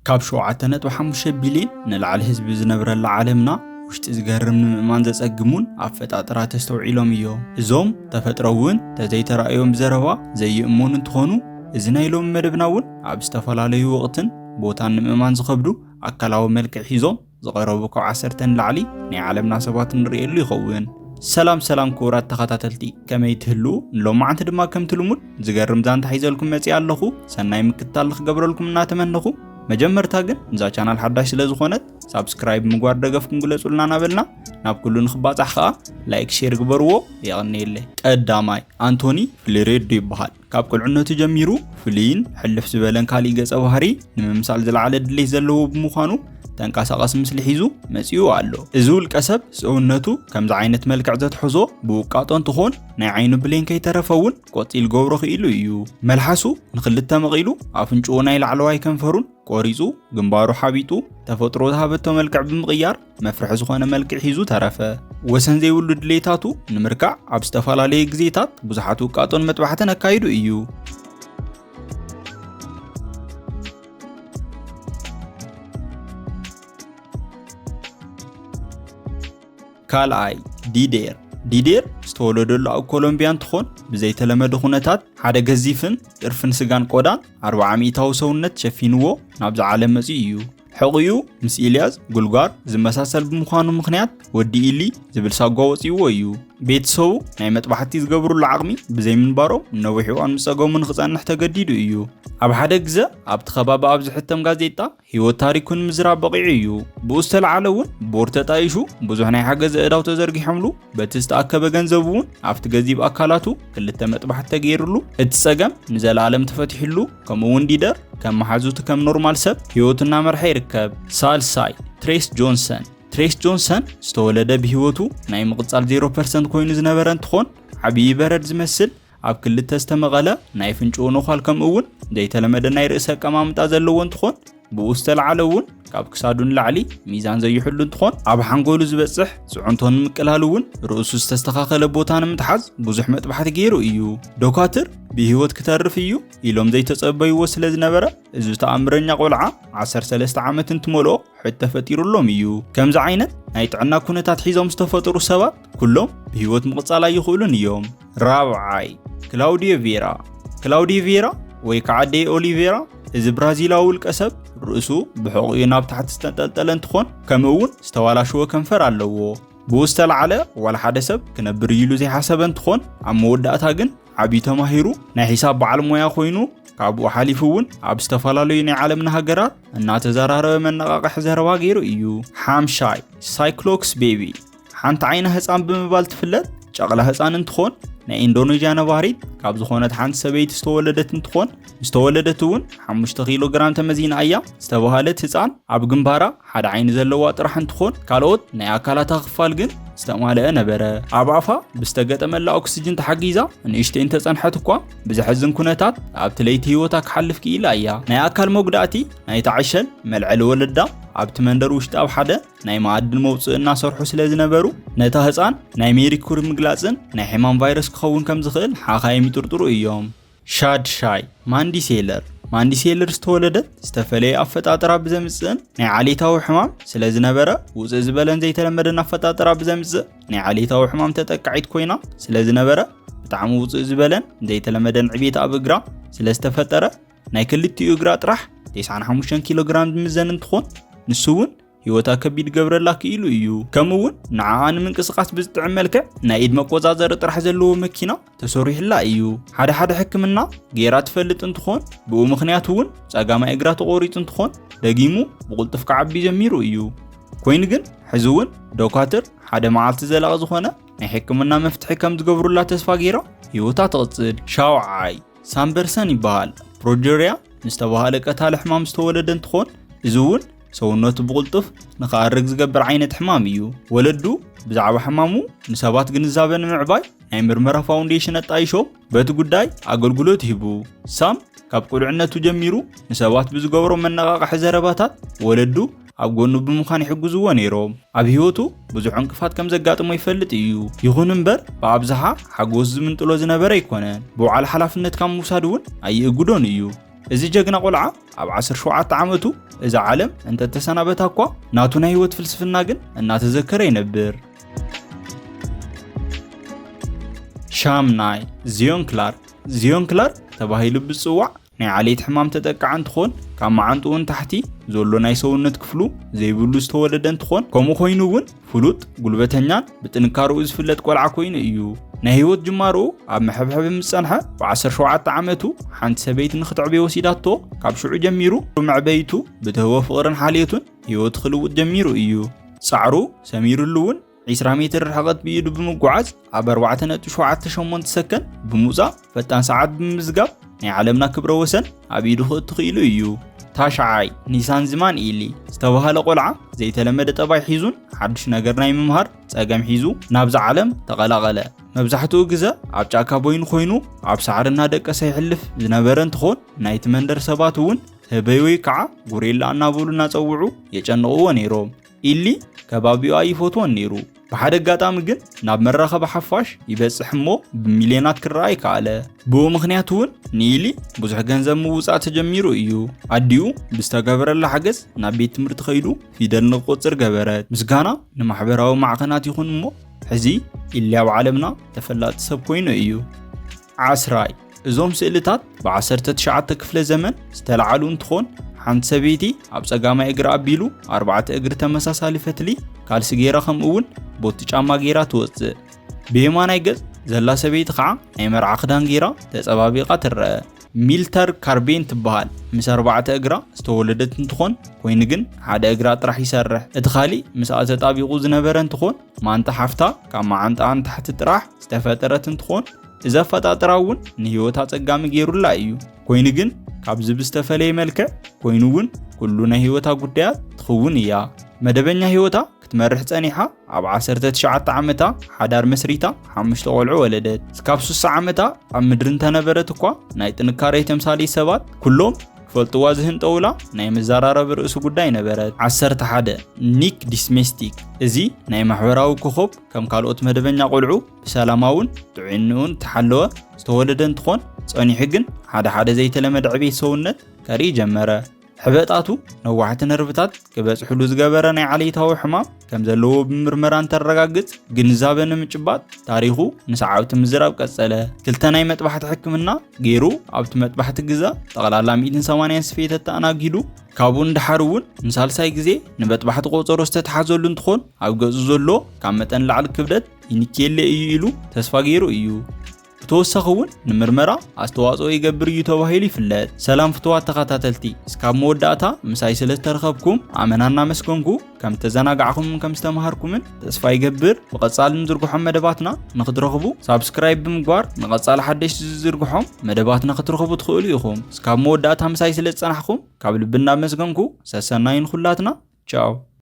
ካብ ሸውዓተ ነጥቢ ሓሙሽተ ቢልዮን ንላዕሊ ህዝቢ ዝነብረላ ዓለምና፣ ውሽጢ ዝገርም ንምእማን ዘጸግሙን ኣፈጣጥራ ተስተውዒሎም እዮም። እዞም ተፈጥሮ እውን ተዘይተራእዮም ብዘረባ ዘይእመኑ እንትኾኑ፣ እዚ ናይ ሎሚ መደብና እውን ኣብ ዝተፈላለዩ ወቕትን ቦታን ንምእማን ዝኸብዱ ኣካላዊ መልክዕ ሒዞም ዝቐረቡ ካብ ዓሰርተ ንላዕሊ ናይ ዓለምና ሰባት ንርእየሉ ይኸውን። ሰላም ሰላም ክቡራት ተኸታተልቲ፣ ከመይ ትህልዉ? ንሎማዓንቲ ድማ ከምቲ ልሙድ ዝገርም ዛንታ ሒዘልኩም መጺኣ ኣለኹ። ሰናይ ምክትታል ንክገብረልኩም እናተመነኹ፣ መጀመርታ ግን እዛ ቻናል ሓዳሽ ስለ ዝኾነት ሳብስክራይብ ምግባር ደገፍኩም ግለጹልና እናበልና፣ ናብ ኩሉ ንክባጻሕ ከኣ ላይክ ሼር ግበርዎ። የቐንየለይ። ቀዳማይ፣ ኣንቶኒ ፍሊሬዶ ይበሃል። ካብ ቁልዕነቱ ጀሚሩ ፍሉይን ሕልፍ ዝበለን ካሊእ ገጸ ባህሪ ንምምሳል ዝለዓለ ድሌት ዘለዎ ብምዃኑ፣ ተንቀሳቐሲ ምስሊ ሒዙ መጺኡ ኣሎ። እዚ ውልቀ ሰብ ሰውነቱ ከምዚ ዓይነት መልክዕ ዘትሐዞ ብውቃጦ እንትኾን፣ ናይ ዓይኑ ብሌን ከይተረፈ እውን ቆጺል ገብሮ ክኢሉ እዩ። መልሓሱ ንኽልተ መቒሉ፣ ኣፍንጭኡ ናይ ላዕለዋይ ከንፈሩን ቆሪጹ፣ ግንባሩ ሓቢጡ፣ ተፈጥሮ ዝሃበቶ መልክዕ ብምቕያር መፍርሒ ዝኾነ መልክዕ ሒዙ ተረፈ። ወሰን ዘይብሉ ድሌታቱ ንምርካዕ ኣብ ዝተፈላለዩ ግዜታት ብዙሓት ውቃጦን መጥባሕትን ኣካይዱ እዩ። ካልኣይ፣ ዲዴር። ዲዴር ዝተወለደሉ ኣብ ኮሎምቢያ እንትኾን፣ ብዘይተለመደ ኩነታት ሓደ ገዚፍን ጥርፍን ስጋን ቆዳን ኣርብዓ ሚእታዊ ሰውነት ሸፊንዎ ናብዚ ዓለም መጺኡ እዩ። ሕቑኡ ምስ ኢልያስ ጉልጓር ዝመሳሰል ብምዃኑ ምኽንያት ወዲ ኢሊ ዝብል ሳጓ ወጺዎ እዩ። ቤተሰቡ ናይ መጥባሕቲ ዝገብሩሉ ዓቕሚ ብዘይምንባሮም ነዊሕ እዋን ምስ ጸገሙ ንኽጸንሕ ተገዲዱ እዩ። ኣብ ሓደ ግዘ ኣብቲ ከባቢ ኣብ ዝሕተም ጋዜጣ ህይወት ታሪኩ ንምዝራብ በቒዑ እዩ። ብኡ ዝተለዓለ እውን ቦርድ ተጣይሹ ብዙሕ ናይ ሓገዝ ኣእዳው ተዘርጊሖምሉ፣ በቲ ዝተኣከበ ገንዘብ እውን ኣብቲ ገዚፍ ኣካላቱ ክልተ መጥባሕቲ ተገይሩሉ፣ እቲ ጸገም ንዘለኣለም ተፈቲሕሉ፣ ከምኡ እውን ዲደር ከም መሓዙቱ ከም ኖርማል ሰብ ህይወቱ እናመርሐ ይርከብ። ሳልሳይ፣ ትሬስ ጆንሰን። ትሬስ ጆንሰን ዝተወለደ ብህይወቱ ናይ ምቕጻል ዜሮ ፐርሰንት ኮይኑ ዝነበረ እንትኾን፣ ዓብዪ በረድ ዝመስል ኣብ ክልተ ዝተመቐለ ናይ ፍንጭኡ ነዃል፣ ከምኡ እውን ዘይተለመደ ናይ ርእሲ ኣቀማምጣ ዘለዎ እንትኾን፣ ብኡ ዝተለዓለ እውን ካብ ክሳዱ ንላዕሊ ሚዛን ዘይሕሉ እንትኾን፣ ኣብ ሓንጎሉ ዝበጽሕ ጽዕንቶ ንምቅላል እውን ርእሱ ዝተስተኻኸለ ቦታ ንምትሓዝ ብዙሕ መጥባሕቲ ገይሩ እዩ። ዶካትር ብህይወት ክተርፍ እዩ ኢሎም ዘይተጸበይዎ ስለ ዝነበረ፣ እዚ ተኣምረኛ ቆልዓ ዓሰርተ ሰለስተ ዓመት እንትመልኦ ሕቶ ተፈጢሩሎም እዩ። ከምዚ ዓይነት ናይ ጥዕና ኩነታት ሒዞም ዝተፈጠሩ ሰባት ኩሎም ብህይወት ምቕጻል ኣይኽእሉን እዮም። ራብዓይ፣ ክላውዲዮ ቬራ። ክላውዲዮ ቬራ ወይ ከዓ ዴ ኦሊቬራ፣ እዚ ብራዚላዊ ውልቀ ሰብ ርእሱ ብሕቑኡ ናብ ታሕቲ ዝተንጠልጠለ እንትኾን፣ ከምኡ እውን ዝተባላሸወ ከንፈር ኣለዎ። ብኡ ዝተለዓለ ዋላ ሓደ ሰብ ክነብር እዩ ኢሉ ዘይሓሰበ እንትኾን፣ ኣብ መወዳእታ ግን ዓብዩ ተማሂሩ ናይ ሒሳብ በዓል ሞያ ኮይኑ፣ ካብኡ ሓሊፉ እውን ኣብ ዝተፈላለዩ ናይ ዓለምና ሃገራት እናተዘራረበ መነቓቕሒ ዘረባ ገይሩ እዩ። ሓምሻይ፣ ሳይክሎክስ ቤቢ። ሓንቲ ዓይና ህፃን ብምባል ትፍለጥ ጨቕላ ህፃን እንትኾን፣ ናይ ኢንዶኔዥያ ነባሪት ካብ ዝኾነት ሓንቲ ሰበይቲ ዝተወለደት እንትኾን፣ ዝተወለደት እውን ሓሙሽተ ኪሎ ግራም ተመዚና እያ ዝተባሃለት ህፃን፣ ኣብ ግንባራ ሓደ ዓይኒ ዘለዋ ጥራሕ እንትኾን፣ ካልኦት ናይ ኣካላታ ክፋል ግን ዝተማልአ ነበረ። ኣብ ኣፋ ብዝተገጠመላ ኦክስጅን ተሓጊዛ ንእሽተይ እንተጸንሐት እኳ፣ ብዘሕዝን ኩነታት ኣብቲ ለይቲ ህይወታ ክሓልፍ ክኢላ እያ። ናይ ኣካል መጉዳእቲ ናይታ ዕሸል፣ መልዐሊ ወለዳ ኣብቲ መንደር ውሽጢ ኣብ ሓደ ናይ መኣድን መውጽኢ እናሰርሑ ስለ ዝነበሩ፣ ነታ ህጻን ናይ ሜሪኩሪ ምግላጽን ናይ ሕማም ቫይረስ ክኸውን ከም ዝኽእል ሓኻይም ይጥርጥሩ እዮም። ሻድሻይ፣ ማንዲ ሴለር። ማንዲ ሴለር ዝተወለደት ዝተፈለየ ኣፈጣጥራ ብዘምጽእን ናይ ዓሌታዊ ሕማም ስለ ዝነበረ፣ ውጽእ ዝበለን ዘይተለመደን ኣፈጣጥራ ብዘምጽእ ናይ ዓሌታዊ ሕማም ተጠቃዒት ኮይና ስለ ዝነበረ፣ ብጣዕሚ ውጽእ ዝበለን ዘይተለመደን ዕቤት ኣብ እግራ ስለ ዝተፈጠረ፣ ናይ ክልቲኡ እግራ ጥራሕ ተስዓን ሓሙሽተን ኪሎ ግራም ዝምዘን እንትኾን፣ ንሱ እውን ህይወታ ከቢድ ገብረላ ክኢሉ እዩ። ከምኡ እውን ንዓኣ ንምንቅስቓስ ብዝጥዕም መልክዕ ናይ ኢድ መቆጻጸሪ ጥራሕ ዘለዎ መኪና ተሰሪሑላ እዩ። ሓደ ሓደ ሕክምና ገይራ ትፈልጥ እንትኾን፣ ብኡ ምኽንያት እውን ጸጋማይ እግራ ተቖሪጹ እንትኾን፣ ደጊሙ ብቕልጡፍ ክዓቢ ጀሚሩ እዩ። ኮይኑ ግን፣ ሕዚ እውን ዶካትር ሓደ መዓልቲ ዘላቒ ዝኾነ ናይ ሕክምና መፍትሒ ከም ዝገብሩላ ተስፋ ገይራ ህይወታ ትቕጽል። ሻውዓይ፣ ሳምበርሰን ይበሃል። ፕሮጀሪያ ንዝተባህለ ቀታሊ ሕማም ዝተወለደ እንትኾን፣ እዚ እውን ሰውነቱ ብቕልጡፍ ንኽኣርግ ዝገብር ዓይነት ሕማም እዩ። ወለዱ ብዛዕባ ሕማሙ ንሰባት ግንዛበ ንምዕባይ ናይ ምርመራ ፋውንዴሽን ኣጣይሾም በቲ ጉዳይ ኣገልግሎት ይህቡ። ሳም ካብ ቁልዕነቱ ጀሚሩ ንሰባት ብዝገብሮ መነቓቕሒ ዘረባታት ወለዱ ኣብ ጎኑ ብምዃን ይሕግዝዎ ነይሮም። ኣብ ህይወቱ ብዙሕ ዕንቅፋት ከም ዘጋጥሞ ይፈልጥ እዩ። ይኹን እምበር፣ ብኣብዝሓ ሓጎስ ዝምንጥሎ ዝነበረ ኣይኮነን። ብውዓል ሓላፍነት ካብ ምውሳድ እውን ኣይእግዶን እዩ። እዚ ጀግና ቆልዓ ኣብ ዓሰርተ ሸውዓተ ዓመቱ እዛ ዓለም እንተተሰናበታ እኳ፣ ናቱ ናይ ህይወት ፍልስፍና ግን እናተዘከረ ይነብር። ሻምናይ፣ ዚዮን ክላርክ። ዚዮን ክላርክ ተባሂሉ ብዝጽዋዕ ናይ ዓሌት ሕማም ተጠቃዕ እንትኾን፣ ካብ መዓንጥኡ ንታሕቲ ዘሎ ናይ ሰውነት ክፍሉ ዘይብሉ ዝተወለደ እንትኾን፣ ከምኡ ኮይኑ እውን ፍሉጥ፣ ጉልበተኛን ብጥንካርኡ ዝፍለጥ ቆልዓ ኮይኑ እዩ። ናይ ህይወት ጅማሮኡ ኣብ መሐብሐቢ ምስ ጸንሐ፣ ብ ዓሰርተ ሸውዓተ ዓመቱ ሓንቲ ሰበይቲ ንክትዕብዮ ወሲዳቶ፣ ካብ ሽዑ ጀሚሩ መዕበይቱ ብትህቦ ፍቕርን ሓልዮቱን ህይወቱ ክልውጥ ጀሚሩ እዩ። ጻዕሩ ሰሚሩሉ እውን ዒስራ ሜትር ርሕቐት ብኢዱ ብምጉዓዝ ኣብ ኣርባዕተ ነጥቢ ሸውዓተ ሸሞንተ ሰከንድ ብምውጻእ ፈጣን ሰዓት ብምምዝጋብ ናይ ዓለምና ክብረ ወሰን ኣብ ኢዱ ክእቱ ክኢሉ እዩ። ታሽዓይ፣ ኒሳን ዝማን ኢሊ ዝተባህለ ቆልዓ ዘይተለመደ ጠባይ ሒዙን ሓድሽ ነገር ናይ ምምሃር ጸገም ሒዙ ናብዛ ዓለም ተቐላቐለ። መብዛሕትኡ ግዘ ኣብ ጫካ ቦይኑ ኮይኑ ኣብ ሳዕሪ እናደቀሰ ይሕልፍ ዝነበረ እንትኾን፣ ናይቲ መንደር ሰባት እውን ህበይ ወይ ከዓ ጉሬላ እናበሉ እናጸውዑ የጨንቕዎ ነይሮም። ኢሊ ከባቢኡ ኣይፈትዎን ነይሩ። ብሓደ ኣጋጣሚ ግን ናብ መራኸቢ ሓፋሽ ይበጽሕ እሞ ብሚልዮናት ክረኣ ይከኣለ። ብኡ ምኽንያት እውን ንኢሊ ብዙሕ ገንዘብ ምውጻእ ተጀሚሩ እዩ። ኣዲኡ ብዝተገበረላ ሓገዝ ናብ ቤት ትምህርቲ ከይዱ ፊደል ንክቆጽር ገበረት። ምስጋና ንማሕበራዊ ማዕኸናት ይኹን እሞ፣ ሕዚ ኢሊ ኣብ ዓለምና ተፈላጢ ሰብ ኮይኑ እዩ። ዓስራይ፣ እዞም ስእልታት ብ ዓሰርተ ትሽዓተ ክፍለ ዘመን ዝተለዓሉ እንትኾን፣ ሓንቲ ሰበይቲ ኣብ ጸጋማይ እግራ ኣቢሉ ኣርባዕተ እግሪ ተመሳሳሊ ፈትሊ ካልሲ ገይራ፣ ከምኡ እውን ቦቲ ጫማ ገይራ ትወጽእ። ብየማናይ ገጽ ዘላ ሰበይቲ ከዓ ናይ መርዓ ክዳን ገይራ ተጸባቢቓ ትረአ። ሚልተር ካርቤን ትበሃል። ምስ ኣርባዕተ እግራ ዝተወለደት እንትኾን፣ ኮይኑ ግን ሓደ እግራ ጥራሕ ይሰርሕ። እቲ ካሊእ ምስኣ ተጣቢቑ ዝነበረ እንትኾን፣ ማንታ ሓፍታ ካብ መዓንጣኣ ንታሕቲ ጥራሕ ዝተፈጠረት እንትኾን፣ እዚ ኣፈጣጥራ እውን ንህይወታ ኣጸጋሚ ገይሩላ እዩ። ኮይኑ ግን ካብዚ ብዝተፈለየ መልክዕ ኮይኑ እውን ኩሉ ናይ ህይወታ ጉዳያት ትኽውን እያ። መደበኛ ህይወታ ክትመርሕ ጸኒሓ ኣብ ዓሰርተ ትሽዓተ ዓመታ ሓዳር መስሪታ ሓሙሽተ ቆልዑ ወለደት። እስካብ ስሳ ዓመታ ኣብ ምድሪ እንተነበረት እኳ ናይ ጥንካሬ ተምሳሌት ሰባት ኩሎም ክፈልጥዋ ዝህንጠውላ ናይ መዘራረቢ ርእሲ ጉዳይ ነበረት። ዓሰርተ ሓደ፣ ኒክ ዲስሜስቲክ። እዚ ናይ ማሕበራዊ ኮኸብ ከም ካልኦት መደበኛ ቆልዑ ብሰላማውን ጥዕንኡን ተሓለወ ዝተወለደ እንትኾን፣ ጸኒሑ ግን ሓደ ሓደ ዘይተለመደ ዕቤት ሰውነት ከርኢ ጀመረ። ሕበጣቱ ነዋሕቲ ነርቭታት ክበጽሕሉ ዝገበረ ናይ ዓሌታዊ ሕማም ከም ዘለዎ ብምርመራ እንተረጋግጽ፣ ግንዛበ ንምጭባጥ ታሪኹ ንሰዓብቲ ምዝራብ ቀጸለ። ክልተ ናይ መጥባሕቲ ሕክምና ገይሩ ኣብቲ መጥባሕቲ ግዛ ጠቕላላ ሚእትን ሰማንያን ስፌተት ተኣናጊዱ። ካብኡ ንደሓር እውን ንሳልሳይ ግዜ ንመጥባሕቲ ቆጸሮ ዝተተሓዘሉ እንትኾን፣ ኣብ ገጹ ዘሎ ካብ መጠን ላዕሊ ክብደት ይንክየለ እዩ ኢሉ ተስፋ ገይሩ እዩ። ብተወሳኺ እውን ንምርመራ ኣስተዋጽኦ ይገብር እዩ ተባሂሉ ይፍለጥ። ሰላም ፍትዋት ተኸታተልቲ፣ እስካብ መወዳእታ ምሳይ ስለ ዝተረኸብኩም ኣመና እናመስገንኩ፣ ከም ተዘናጋዕኹምን ከም ዝተምሃርኩምን ተስፋ ይገብር። ብቐጻሊ ንዝርግሖም መደባትና ንክትረኽቡ ሳብስክራይብ ብምግባር ንቐጻሊ ሓደሽቲ ዝዝርግሖም መደባትና ክትረኽቡ ትኽእሉ ኢኹም። እስካብ መወዳእታ ምሳይ ስለ ዝጸናሕኩም ካብ ልቢ እናመስገንኩ፣ ሰሰናዩ ንኹላትና። ቻው።